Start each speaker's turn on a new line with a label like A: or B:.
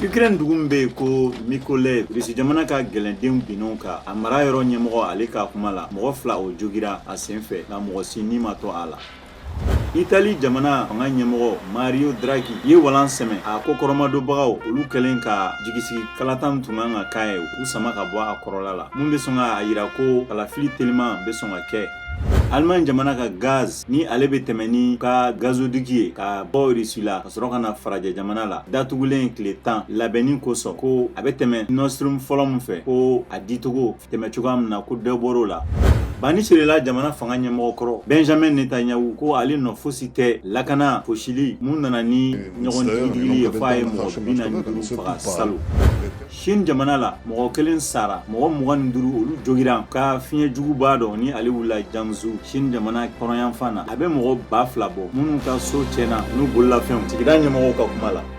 A: Ukraine dugu min bɛ yen ko Mykolaiv, Irisi jamana ka gɛlɛndenw binn'o kan, a mara yɔrɔ ɲɛmɔgɔ ale ka kuma la, mɔgɔ 2 o jogira a sen fɛ, nka mɔgɔ si ni ma to a la. Itali jamana fanga ɲɛmɔgɔ Mario Draghi ye walan sɛmɛ a ko kɔrɔmadonbagaw, olu kɛlen ka jigisigi kalata min tun kan ka k'a ye, u sama ka bɔ a kɔrɔla la, mun bɛ sɔn k'a yira ko kalafili teliman bɛ sɔn ka kɛ. Allemagne jamana ka gaz ni ale bɛ tɛmɛ ni ka gazoduc ye ka bɔ Russie la ka sɔrɔ ka na farajɛ jamana la, datugulen tile 10 labɛnni kosɔn, ko a bɛ tɛmɛ Nord Stream fɔlɔ min fɛ, ko a dicogo tɛmɛ cogoya min na, ko dɔ bɔr'o la. Banni sirila jamana fanga ɲɛmɔgɔ kɔrɔ Benjamin Netanyahu ko ale nɔ fosi tɛ lakana fosili mun nana ni ɲɔgɔn digidigili ye f'a ye mɔgɔ 45 faga salon. Chine jamana la, mɔgɔ kelen sara, mɔgɔ 25 olu jogira ka fiɲɛ juguba dɔ ni ale wulila Jiangsu, Chine jamana kɔrɔnyanfan na. A bɛ mɔgɔ 2000 bɔ minnu ka so tiɲɛna n'u bololafɛnw, sigida ɲɛmɔgɔw ka kuma la.